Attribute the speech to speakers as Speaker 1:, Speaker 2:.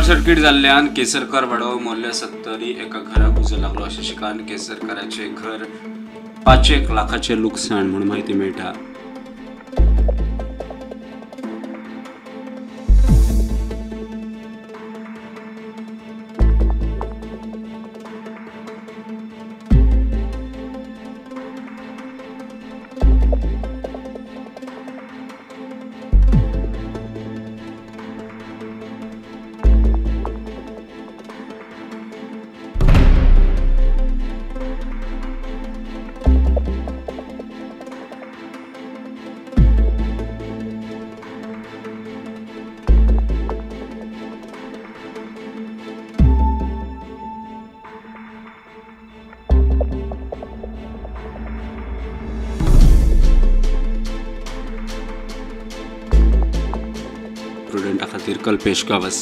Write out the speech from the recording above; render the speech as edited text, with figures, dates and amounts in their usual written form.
Speaker 1: Short circuit जाल्ल्यान केसरकर वाडो Morley Sattari एका घराक उजो लागलो. अशें शिकान केसरकराचें घर 5 लाखाचें लुकसाण म्हूण म्हायती मेळटा. प्रुडंटा खातीर कल्पेश गावस.